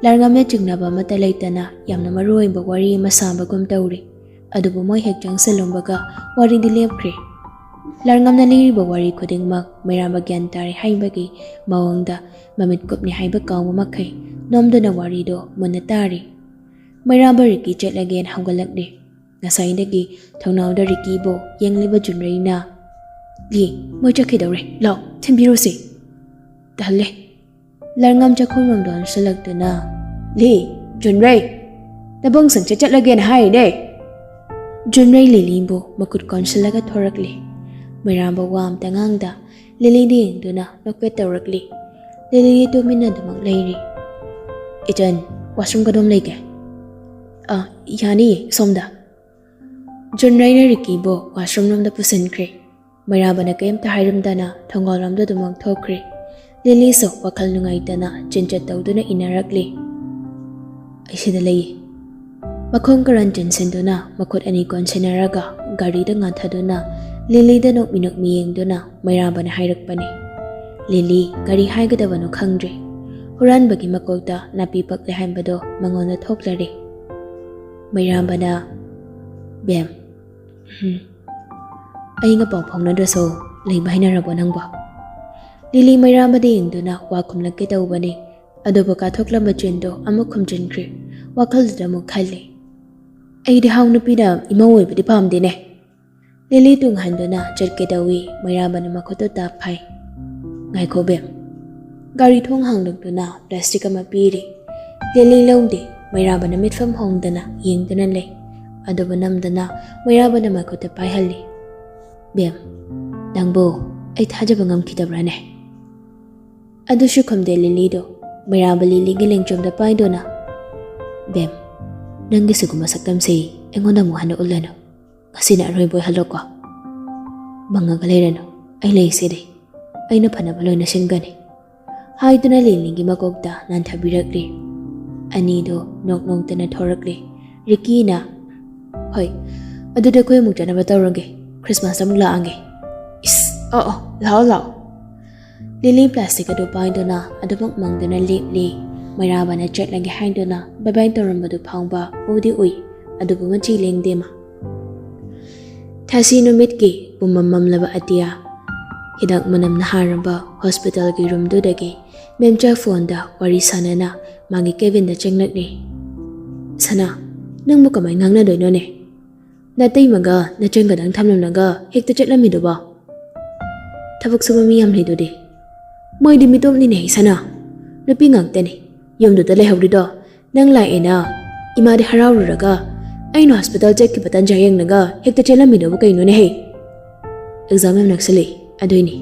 ꯂꯥꯔꯉꯝꯅ ꯆꯤꯡꯅꯕ ꯑꯃꯠꯇ ꯂꯩꯇꯅ ꯌꯥꯝꯅ ꯃꯔꯨ ꯑꯣꯏꯕ ꯋꯥꯔꯤ ꯑꯃ ꯁꯥꯕꯒꯨꯝ ꯇꯧꯔꯤ꯫ ꯑꯗꯨꯕꯨ ꯃꯣꯏ ꯍꯦꯛ ꯆꯪꯁꯤꯜꯂꯨꯕꯒ ꯋꯥꯔꯤꯗꯤ ꯂꯦꯞꯈ꯭ꯔꯦ꯫ ꯂꯥꯔꯉꯝꯅ ꯂꯤꯔꯤꯕ ꯋꯥꯔꯤ ꯈꯨꯗꯤꯡꯃꯛ ꯃꯩꯔꯥꯝꯕ ꯒ꯭ꯌꯥꯟ ꯇꯥꯔꯦ ꯍꯥꯏꯕꯒꯤ ꯃꯑꯣꯡꯗ ꯃꯃꯤꯠ ꯀꯨꯞꯅꯤ ꯍꯥꯏꯕ ꯀꯥꯎꯕ ꯃꯈꯩ ꯅꯣꯝꯗꯨꯅ ꯋꯥꯔꯤꯗꯣ ꯃꯨꯟꯅ ꯇꯥꯔꯤ꯫ ꯃꯩꯔꯥꯝꯕ ꯔꯤꯀꯤ ꯆꯠꯂꯒꯦꯅ ꯍꯧꯒꯠꯂꯛꯂꯦ꯫ ꯉꯁꯥꯏꯗꯒꯤ ꯊꯣꯡꯅꯥꯎꯗ ꯔꯤꯀꯤꯕꯨ ꯌꯦꯡꯂꯤꯕ ꯖꯨꯟꯔꯩꯅ, "ꯂꯤ, ꯃꯣꯏ ꯆꯠꯈꯤꯗꯧꯔꯦ, ꯂꯥꯎ, ꯊꯤꯟꯕꯤꯔꯨꯁꯤ꯫" "ꯇꯜꯂꯦ꯫" ꯂꯥꯔꯉꯝ ꯆꯥꯛꯈꯨꯝꯔꯣꯝꯗ ꯑꯣꯟꯁꯤꯜꯂꯛꯇꯨꯅ, "ꯂꯤ, ꯖꯨꯟꯔꯩ, ꯅꯕꯨꯡꯁꯤꯡꯁꯦ ꯆꯠꯂꯒꯦꯅ ꯍꯥꯏꯔꯤꯅꯦ꯫" ꯖꯨꯟꯔꯩ ꯂꯤꯂꯤꯕꯨ ꯃꯈꯨꯠ ꯀꯣꯟꯁꯤꯜꯂꯒ ꯊꯣꯔꯛꯂꯤ꯫ ꯃꯩꯔꯥꯝꯕ ꯋꯥ ꯑꯝꯇ ꯉꯥꯡꯗ ꯂꯤꯂꯤꯗ ꯌꯦꯡꯗꯨꯅ ꯅꯣꯛꯐꯦꯠ ꯇꯧꯔꯛꯂꯤ꯫ ꯂꯤꯂꯤꯗꯤ ꯇꯨꯃꯤꯟꯅ ꯑꯗꯨꯃꯛ ꯂꯩꯔꯤ꯫ "ꯏꯆꯟ, ꯋꯥꯁꯔꯨꯝ ꯀꯗꯣꯝ ꯂꯩꯒꯦ?" "ꯑ, ꯌꯥꯅꯤꯌꯦ, ꯁꯣꯝꯗ꯫" ꯖꯨꯟꯔꯩꯅ ꯔꯤꯀꯤꯕꯨ ꯋꯥꯁꯔꯨꯝ ꯂꯣꯝꯗ ꯄꯨꯁꯤꯟꯈ꯭ꯔꯦ꯫ ꯃꯩꯔꯥꯝꯕꯅ ꯀꯔꯤꯝꯇ ꯍꯥꯏꯔꯝꯗꯅ ꯊꯣꯡꯒꯥꯜꯂꯣꯝꯗ ꯑꯗꯨꯃꯛ ꯊꯣꯛꯈ꯭ꯔꯦ꯫ ꯂꯤꯂꯤꯁꯨ ꯋꯥꯈꯜ ꯅꯨꯡꯉꯥꯏꯇꯅ ꯆꯤꯟꯆꯠ ꯇꯧꯗꯨꯅ ꯏꯟꯅꯔꯛꯂꯤ꯫ "ꯑꯩ ꯁꯤꯗ ꯂꯩꯌꯦ꯫" ꯃꯈꯣꯡ ꯀꯔꯟ ꯆꯤꯟꯁꯤꯟꯗꯨꯅ ꯃꯈꯨꯠ ꯑꯅꯤ ꯀꯣꯟꯁꯤꯟꯅꯔꯒ ꯒꯥꯔꯤꯗ ꯉꯥꯟꯊꯗꯨꯅ ꯂꯤꯂꯤꯗ ꯅꯣꯛꯃꯤ ꯅꯣꯛꯃꯤ ꯌꯦꯡꯗꯨꯅ ꯃꯩꯔꯥꯕꯅ ꯍꯥꯏꯔꯛꯄꯅꯤ꯫ ꯂꯤꯂꯤ ꯀꯔꯤ ꯍꯥꯏꯒꯗꯕꯅꯣ ꯈꯪꯗ꯭ꯔꯦ꯫ ꯍꯨꯔꯥꯟꯕꯒꯤ ꯃꯀꯣꯛꯇ ꯅꯥꯄꯤ ꯄꯛꯂꯦ ꯍꯥꯏꯕꯗꯣ ꯃꯉꯣꯟꯗ ꯊꯣꯛꯂꯔꯦ꯫ ꯃꯩꯔꯥꯕꯅ, "ꯕꯦꯝ, ꯎꯝ, ꯑꯩꯒ ꯄꯥꯎ ꯐꯥꯎꯅꯗ꯭ꯔꯁꯨ ꯂꯩꯕ ꯍꯩꯅꯔꯕꯣ ꯅꯪꯕꯣ?" ꯂꯤꯂꯤ ꯃꯩꯔꯥꯕꯗ ꯌꯦꯡꯗꯨꯅ ꯋꯥ ꯈꯨꯝꯂꯛꯀꯦ ꯇꯧꯕꯅꯤ꯫ ꯑꯗꯨꯕꯨ ꯀꯥꯊꯣꯛꯂꯝꯕ ꯆꯤꯟꯗꯣ ꯑꯃꯨꯛ ꯈꯨꯝꯖꯤꯟꯈ꯭ꯔꯦ꯫ ꯋꯥꯈꯜꯗꯨꯗ ꯑꯃꯨꯛ ꯈꯜꯂꯤ, "ꯑꯩꯗꯤ ꯍꯥꯎ ꯅꯨꯄꯤꯅ ꯏꯃꯧ ꯑꯣꯏꯕꯗꯤ ꯄꯥꯝꯗꯦꯅꯦ꯫" ꯂꯤꯂꯤ ꯇꯨꯡ ꯍꯟꯗꯨꯅ ꯆꯠꯀꯦ ꯇꯧꯏ꯫ ꯃꯩꯔꯥꯕꯅ ꯃꯈꯨꯠꯇꯨ ꯇꯥꯞ ꯐꯥꯏ꯫ "ꯉꯥꯏꯈꯣ ꯕꯦꯝ꯫" ꯒꯥꯔꯤ ꯊꯣꯡ ꯍꯥꯡꯗꯣꯛꯇꯨꯅ ꯄ꯭ꯂꯥꯁꯇꯤꯛ ꯑꯃ ꯄꯤꯔꯤ꯫ ꯂꯤꯂꯤ ꯂꯧꯗꯦ꯫ ꯃꯩꯔꯥꯕꯅ ꯃꯤꯠꯐꯝ ꯍꯣꯡꯗꯅ ꯌꯦꯡꯗꯨꯅ ꯂꯩ꯫ ꯑꯗꯨꯕꯨ ꯅꯝꯗꯅ ꯃꯩꯔꯥꯕꯅ ꯃꯈꯨꯠꯇ ꯄꯥꯏꯍꯜꯂꯤ꯫ "ꯕꯦꯝ, ꯅꯪꯕꯨ ꯑꯩ ꯊꯥꯖꯕ ꯉꯝꯈꯤꯗꯕ꯭ꯔꯥꯅꯦ?" ꯑꯗꯨꯁꯨ ꯈꯨꯝꯗꯦ ꯂꯤꯂꯤꯗꯣ꯫ ꯃꯩꯔꯥꯕ ꯂꯤꯂꯤꯒꯤ ꯂꯦꯡꯖꯨꯝꯗ ꯄꯥꯏꯗꯨꯅ, "ꯕꯦꯝ, ꯅꯪꯒꯤ ꯁꯤꯒꯨꯝꯕ ꯁꯛꯇꯝꯁꯤ ꯑꯩꯉꯣꯟꯗ ꯑꯃꯨꯛ ꯍꯟꯅ ꯎꯠꯂꯅꯨ꯫ ꯉꯁꯤꯅ ꯑꯔꯣꯏꯕ ꯑꯣꯏꯍꯜꯂꯣꯀꯣ꯫ ꯃꯪꯉꯒ ꯂꯩꯔꯅꯨ, ꯑꯩ ꯂꯩꯁꯤꯗꯤ꯫ ꯑꯩꯅ ꯐꯅꯕ ꯂꯣꯏꯅ ꯁꯤꯟꯒꯅꯤ," ꯍꯥꯏꯗꯨꯅ ꯂꯤꯂꯤꯒꯤ ꯃꯀꯣꯛꯇ ꯅꯥꯟꯊꯕꯤꯔꯛꯂꯤ꯫ ꯑꯅꯤꯗꯣ ꯅꯣꯛ ꯅꯣꯛꯇꯅ ꯊꯣꯔꯛꯂꯤ꯫ ꯔꯤꯀꯤꯅ, "ꯍꯣꯏ, ꯑꯗꯨꯗꯤ ꯑꯩꯈꯣꯏ ꯑꯃꯨꯛ ꯆꯠꯅꯕ ꯇꯧꯔꯒꯦ꯫ ꯈ꯭ꯔꯤꯁꯃꯥꯁ ꯑꯃꯨꯛ ꯂꯥꯛꯑꯒꯦ꯫" "ꯏꯁ, ꯑꯣ, ꯑꯣ, ꯂꯥꯛꯑꯣ, ꯂꯥꯛꯑꯣ꯫" ꯂꯤꯂꯤ ꯄ꯭ꯂꯥꯁꯇꯤꯛ ꯑꯗꯨ ꯄꯥꯏꯗꯨꯅ ꯑꯗꯨꯃꯛ ꯃꯪꯗꯨꯅ ꯂꯦꯞꯂꯤ꯫ ꯃꯩꯔꯥꯕꯅ ꯆꯠꯂꯒꯦ ꯍꯥꯏꯗꯨꯅ ꯕꯥꯏ ꯕꯥꯏ ꯇꯧꯔꯝꯕꯗꯨ ꯐꯥꯎꯕ ꯎꯗꯤ ꯎꯏ, ꯑꯗꯨꯕꯨ ꯃꯆꯤ ꯂꯦꯡꯗꯦ ꯃꯥ꯫ ꯊꯥꯁꯤ ꯅꯨꯃꯤꯠꯀꯤ ꯄꯨꯝꯃꯝ ꯃꯝꯂꯕ ꯑꯇꯤꯌꯥ, ꯍꯤꯗꯥꯛ ꯃꯅꯝꯅ ꯍꯥꯔꯕ ꯍꯣꯁꯄꯤꯇꯥꯜꯒꯤ ꯔꯨꯝꯗꯨꯗꯒꯤ ꯃꯦꯝꯆꯥ ꯐꯣꯟꯗ ꯋꯥꯔꯤ ꯁꯥꯟꯅꯅ ꯃꯥꯒꯤ ꯀꯦꯕꯤꯟꯗ ꯆꯪꯂꯛꯂꯤ꯫ "ꯁꯅꯥ, ꯅꯪꯕꯨ ꯀꯃꯥꯏ ꯉꯥꯡꯅꯗꯣꯏꯅꯣꯅꯦ? ꯅꯇꯩꯃꯒ ꯅꯆꯟꯒꯗꯪ ꯊꯝꯂꯝꯂꯒ ꯍꯦꯛꯇ ꯆꯠꯂꯝꯃꯤꯗꯨꯕꯣ? ꯊꯕꯛ ꯁꯨꯕ ꯃꯤ ꯌꯥꯝ ꯂꯩꯗꯨꯗꯤ꯫" "ꯃꯣꯏꯗꯤ ꯃꯤꯇꯣꯞꯅꯤꯅꯦ ꯁꯅꯥ, ꯅꯨꯄꯤ ꯉꯥꯛꯇꯅꯤ ꯌꯨꯝꯗꯨꯗ ꯂꯩꯍꯧꯔꯤꯗꯣ꯫ ꯅꯪ ꯂꯥꯛꯑꯦꯅ ꯏꯃꯥꯗꯤ ꯍꯔꯥꯎꯔꯨꯔꯒ ꯑꯩꯅ ꯍꯣꯁꯄꯤꯇꯥꯜ ꯆꯠꯈꯤꯕ ꯇꯟꯖꯥ ꯌꯦꯡꯂꯒ ꯍꯦꯛꯇ ꯆꯦꯜꯂꯝꯃꯤꯗꯨꯕꯨ ꯀꯩꯅꯣꯅꯦꯍꯦ?" "ꯑꯦꯛꯖꯥꯝ ꯌꯥꯝ ꯅꯛꯁꯜꯂꯛꯏ ꯑꯗꯨꯏꯅꯤ꯫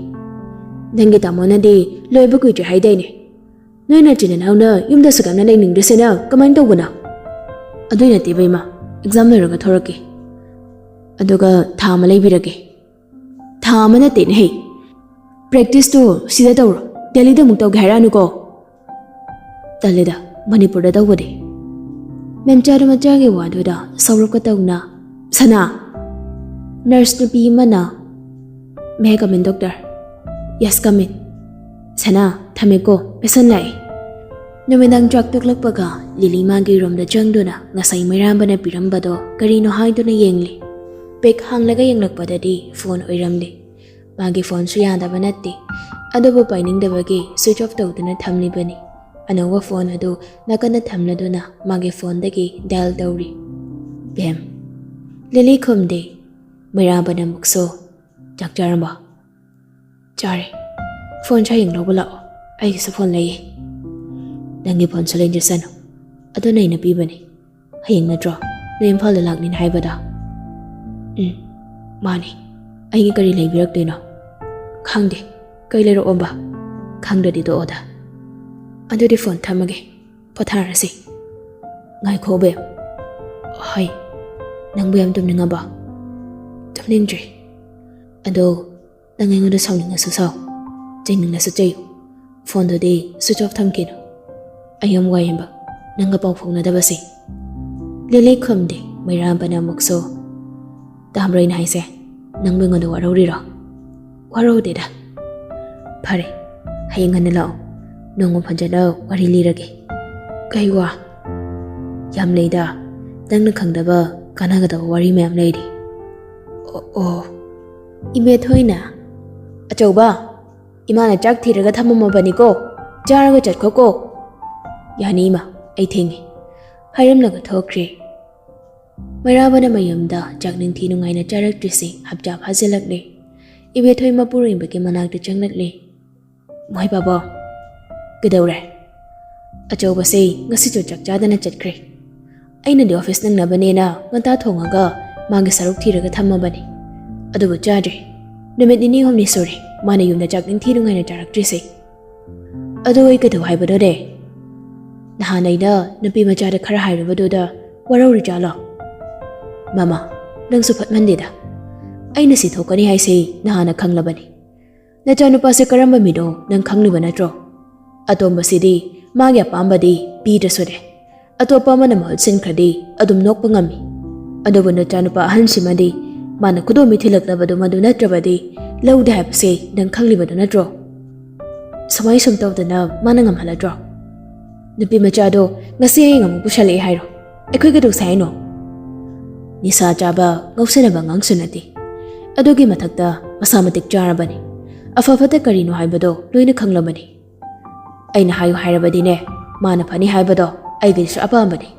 ꯅꯪꯒꯤ ꯇꯥꯃꯣꯅꯗꯤ ꯂꯣꯏꯕ ꯀꯨꯏꯗ꯭ꯔꯦ ꯍꯥꯏꯗꯥꯏꯅꯦ? ꯅꯣꯏ ꯅꯆꯤꯟ ꯅꯅꯥꯎꯅ ꯌꯨꯝꯗ ꯑꯁꯨꯛ ꯌꯥꯝꯅ ꯂꯩꯅꯤꯡꯗ꯭ꯔꯤꯁꯤꯅ ꯀꯃꯥꯏꯅ ꯇꯧꯕꯅꯣ?" "ꯑꯗꯨꯏ ꯅꯠꯇꯦ ꯏꯕꯦꯝꯃ, ꯑꯦꯛꯖꯥꯝ ꯂꯣꯏꯔꯒ ꯊꯣꯔꯛꯀꯦ, ꯑꯗꯨꯒ ꯊꯥ ꯑꯃ ꯂꯩꯕꯤꯔꯒꯦ꯫" "ꯊꯥ ꯑꯃ ꯅꯠꯇꯦꯅꯦꯍꯦ, ꯄ꯭ꯔꯦꯛꯇꯤꯁꯇꯣ ꯁꯤꯗ ꯇꯧꯔꯣ, ꯗꯦꯜꯂꯤꯗ ꯑꯃꯨꯛ ꯇꯧꯒꯦ ꯍꯥꯏꯔꯛꯑꯅꯨꯀꯣ꯫" "ꯇꯜꯂꯦꯗ, ꯃꯅꯤꯄꯨꯔꯗ ꯇꯧꯕꯗꯤ꯫" ꯃꯦꯝꯆꯥꯗꯨ ꯃꯆꯥꯒꯤ ꯋꯥꯗꯨꯗ ꯁꯧꯔꯞꯀ ꯇꯧꯅ, "ꯁꯅꯥ!" ꯅꯔꯁ ꯅꯨꯄꯤ ꯑꯃꯅ, "May I come in, doctor?" "Yes, come in." "ꯁꯅꯥ, ꯊꯝꯃꯦꯀꯣ, ꯄꯦꯁꯦꯟ ꯂꯥꯛꯑꯦ꯫" ꯅꯨꯃꯤꯗꯥꯡ ꯆꯥꯛ ꯇꯣꯛꯂꯛꯄꯒ ꯂꯤꯂꯤ ꯃꯥꯒꯤ ꯔꯨꯝꯗ ꯆꯪꯗꯨꯅ ꯉꯁꯥꯏ ꯃꯩꯔꯥꯕꯅ ꯄꯤꯔꯝꯕꯗꯣ ꯀꯔꯤꯅꯣ ꯍꯥꯏꯗꯨꯅ ꯌꯦꯡꯂꯤ꯫ ꯕꯦꯒ ꯍꯥꯡꯂꯒ ꯌꯦꯡꯂꯛꯄꯗꯗꯤ ꯐꯣꯟ ꯑꯣꯏꯔꯝꯂꯦ꯫ ꯃꯥꯒꯤ ꯐꯣꯟꯁꯨ ꯌꯥꯗꯕ ꯅꯠꯇꯦ, ꯑꯗꯨꯕꯨ ꯄꯥꯏꯅꯤꯡꯗꯕꯒꯤ ꯁ꯭ꯋꯤꯆ ꯑꯣꯐ ꯇꯧꯗꯨꯅ ꯊꯝꯂꯤꯕꯅꯤ꯫ ꯑꯅꯧꯕ ꯐꯣꯟ ꯑꯗꯨ ꯅꯥꯀꯟꯗ ꯊꯝꯂꯗꯨꯅ ꯃꯥꯒꯤ ꯐꯣꯟꯗꯒꯤ ꯗꯥꯏꯜ ꯇꯧꯔꯤ꯫ "ꯕꯦꯝ꯫" ꯂꯤꯂꯤ ꯈꯨꯝꯗꯦ꯫ ꯃꯩꯔꯥꯕꯅ ꯑꯃꯨꯛꯁꯨ, "ꯆꯥꯛ ꯆꯥꯔꯕꯣ?" "ꯆꯥꯔꯦ꯫" "ꯐꯣꯟꯁꯦ ꯍꯌꯦꯡ ꯂꯧꯕ ꯂꯥꯛꯑꯣ, ꯑꯩꯒꯤꯁꯨ ꯐꯣꯟ ꯂꯩꯌꯦ꯫" "ꯅꯪꯒꯤ ꯐꯣꯟꯁꯨ ꯂꯩꯖꯁꯅꯨ, ꯑꯗꯨꯅ ꯑꯩꯅ ꯄꯤꯕꯅꯤ꯫ ꯍꯌꯦꯡ ꯅꯠꯇ꯭ꯔꯣ ꯅꯣꯏ ꯏꯝꯐꯥꯜꯗ ꯂꯥꯛꯅꯤꯅ ꯍꯥꯏꯕꯗꯣ?" "ꯎꯝ, ꯃꯥꯅꯤ꯫ ꯑꯩꯒꯤ ꯀꯔꯤ ꯂꯩꯕꯤꯔꯛꯇꯣꯏꯅꯣ?" "ꯈꯪꯗꯦ꯫ ꯀꯩ ꯂꯩꯔꯛꯑꯣꯕ?" "ꯈꯪꯗ꯭ꯔꯗꯤ ꯇꯣꯛꯑꯣꯗ꯫" "ꯑꯗꯨꯗꯤ ꯐꯣꯟ ꯊꯝꯃꯒꯦ꯫ ꯄꯣꯊꯥꯔꯁꯤ꯫" "ꯉꯥꯏꯈꯣ ꯕꯦꯝ꯫" "ꯍꯣꯏ꯫" "ꯅꯪꯕꯨ ꯌꯥꯝ ꯇꯨꯝꯅꯤꯡꯉꯕꯣ?" "ꯇꯨꯝꯅꯤꯡꯗ꯭ꯔꯤ꯫" "ꯑꯗꯣ ꯅꯪ ꯑꯩꯉꯣꯟꯗ ꯁꯥꯎꯅꯤꯡꯉꯁꯨ ꯁꯥꯎ, ꯆꯩꯅꯤꯡꯂꯁꯨ ꯆꯩꯌꯨ, ꯐꯣꯟꯗꯨꯗꯤ ꯁ꯭ꯋꯤꯆ ꯑꯣꯐ ꯊꯝꯈꯤꯅꯨ꯫ ꯑꯩ ꯌꯥꯝ ꯋꯥꯏꯌꯦꯕ ꯅꯪꯒ ꯄꯥꯎ ꯐꯥꯎꯅꯗꯕꯁꯦ꯫" ꯂꯤꯂꯤ ꯈꯨꯝꯗꯦ꯫ ꯃꯩꯔꯥꯕꯅ ꯑꯃꯨꯛꯁꯨ, "ꯇꯥꯕ꯭ꯔꯣ ꯑꯩꯅ ꯍꯥꯏꯁꯦ? ꯅꯪꯕꯨ ꯑꯩꯉꯣꯟꯗ ꯋꯥꯔꯧꯔꯤꯔꯣ?" "ꯋꯥꯔꯧꯗꯦꯗ꯫" "ꯐꯔꯦ, ꯍꯌꯦꯡ ꯉꯟꯅ ꯂꯥꯛꯑꯣ, ꯅꯣꯡꯃ ꯐꯖꯅ ꯋꯥꯔꯤ ꯂꯤꯔꯒꯦ꯫" "ꯀꯩ ꯋꯥ?" "ꯌꯥꯝ ꯂꯩꯗ, ꯅꯪꯅ ꯈꯪꯗꯕ ꯀꯥꯟꯅꯒꯗꯕ ꯋꯥꯔꯤ ꯃꯌꯥꯝ ꯂꯩꯔꯤ꯫" "ꯑꯣ, ꯑꯣ꯫" ꯏꯕꯦꯊꯣꯏꯅ, "ꯑꯆꯧꯕ, ꯏꯃꯥꯅ ꯆꯥꯛ ꯊꯤꯔꯒ ꯊꯝꯃꯝꯃꯕꯅꯤꯀꯣ, ꯆꯥꯔꯒ ꯆꯠꯈꯣꯀꯣ꯫" "ꯌꯥꯅꯤ ꯏꯃꯥ, ꯑꯩ ꯊꯦꯡꯉꯦ꯫" ꯍꯥꯏꯔꯝꯂꯒ ꯊꯣꯛꯈ꯭ꯔꯦ꯫ ꯃꯩꯔꯥꯕꯅ ꯃꯌꯨꯝꯗ ꯆꯥꯛ ꯅꯤꯡꯊꯤ ꯅꯨꯡꯉꯥꯏꯅ ꯆꯥꯔꯛꯇ꯭ꯔꯤꯁꯦ ꯍꯞꯇꯥ ꯐꯥꯖꯤꯜꯂꯛꯂꯦ꯫ ꯏꯕꯦꯊꯣꯏ ꯃꯄꯨꯔꯣꯏꯕꯒꯤ ꯃꯅꯥꯛꯇ ꯆꯪꯂꯛꯂꯦ꯫ "ꯃꯣꯏ ꯕꯥꯕꯣ꯫" "ꯀꯩꯗꯧꯔꯦ?" "ꯑꯆꯧꯕꯁꯦ ꯉꯁꯤꯁꯨ ꯆꯥꯛ ꯆꯥꯗꯅ ꯆꯠꯈ꯭ꯔꯦ꯫ ꯑꯩꯅꯗꯤ ꯑꯣꯐꯤꯁ ꯅꯪꯅꯕꯅꯦꯅ ꯉꯟꯇꯥ ꯊꯣꯡꯉꯒ ꯃꯥꯒꯤ ꯁꯔꯨꯛ ꯊꯤꯔꯒ ꯊꯝꯃꯕꯅꯤ, ꯑꯗꯨꯕꯨ ꯆꯥꯗ꯭ꯔꯦ꯫ ꯅꯨꯃꯤꯠ ꯅꯤꯅꯤ ꯍꯨꯝꯅꯤ ꯁꯨꯔꯦ ꯃꯥꯅ ꯌꯨꯝꯗ ꯆꯥꯛ ꯅꯤꯡꯊꯤ ꯅꯨꯡꯉꯥꯏꯅ ꯆꯥꯔꯛꯇ꯭ꯔꯤꯁꯦ꯫ ꯑꯗꯨ ꯑꯩ ꯀꯩꯗꯧ ꯍꯥꯏꯕꯅꯣꯅꯦ? ꯅꯍꯥꯟ ꯑꯩꯅ ꯅꯨꯄꯤ ꯃꯆꯥꯗ ꯈꯔ ꯍꯥꯏꯔꯨꯕꯗꯨꯗ ꯋꯥꯔꯧꯔꯤꯖꯥꯠꯂꯣ? ꯃꯃꯥ, ꯅꯪꯁꯨ ꯐꯠꯃꯟꯗꯦꯗ꯫ ꯑꯩꯅ ꯁꯤ ꯊꯣꯛꯀꯅꯤ ꯍꯥꯏꯁꯦ ꯅꯍꯥꯟꯅ ꯈꯪꯂꯕꯅꯤ꯫ ꯅꯆꯥꯅꯨꯄꯥꯁꯦ ꯀꯔꯝꯕ ꯃꯤꯅꯣ ꯅꯪ ꯈꯪꯂꯤꯕ ꯅꯠꯇ꯭ꯔꯣ? ꯑꯇꯣꯝꯕꯁꯤꯗꯤ ꯃꯥꯒꯤ ꯑꯄꯥꯝꯕꯗꯤ ꯄꯤꯗ꯭ꯔꯁꯨꯅꯦ, ꯑꯇꯣꯞꯄ ꯑꯃꯅ ꯃꯍꯨꯠ ꯁꯤꯟꯈ꯭ꯔꯗꯤ ꯑꯗꯨꯝ ꯅꯣꯛꯄ ꯉꯝꯃꯤ꯫ ꯑꯗꯨꯕꯨ ꯅꯆꯥꯅꯨꯄꯥ ꯑꯍꯟꯁꯤꯃꯗꯤ ꯃꯥꯅ ꯈꯨꯗꯣꯝꯕꯤ ꯊꯤꯜꯂꯛꯂꯕꯗꯨ ꯃꯗꯨ ꯅꯠꯇ꯭ꯔꯕꯗꯤ ꯂꯧꯗꯦ ꯍꯥꯏꯕꯁꯦ ꯅꯪ ꯈꯪꯂꯤꯕꯗꯨ ꯅꯠꯇ꯭ꯔꯣ? ꯁꯨꯃꯥꯏ ꯁꯨꯝ ꯇꯧꯗꯅ ꯃꯥꯅ ꯉꯝꯍꯜꯂꯗ꯭ꯔꯣ? ꯅꯨꯄꯤ ꯃꯆꯥꯗꯣ ꯉꯁꯤ ꯍꯌꯦꯡ ꯑꯃꯨꯛ ꯄꯨꯁꯜꯂꯛꯑꯦ ꯍꯥꯏꯔꯣ? ꯑꯩꯈꯣꯏ ꯀꯩꯗꯧꯁꯦ ꯍꯥꯏꯅꯣ? ꯅꯤꯁꯥ ꯆꯥꯕ ꯉꯥꯎꯁꯟꯅꯕ ꯑꯉꯥꯡꯁꯨ ꯅꯠꯇꯦ꯫ ꯑꯗꯨꯒꯤ ꯃꯊꯛꯇ ꯃꯁꯥ ꯃꯇꯤꯛ ꯆꯥꯔꯕꯅꯤ꯫ ꯑꯐ ꯐꯠꯇ ꯀꯔꯤꯅꯣ ꯍꯥꯏꯕꯗꯣ ꯂꯣꯏꯅ ꯈꯪꯂꯕꯅꯤ꯫ ꯑꯩꯅ ꯍꯥꯏꯌꯨ ꯍꯥꯏꯔꯕꯗꯤꯅꯦ, ꯃꯥꯅ ꯐꯅꯤ ꯍꯥꯏꯕꯗꯣ ꯑꯩꯒꯤꯁꯨ ꯑꯄꯥꯝꯕꯅꯤ꯫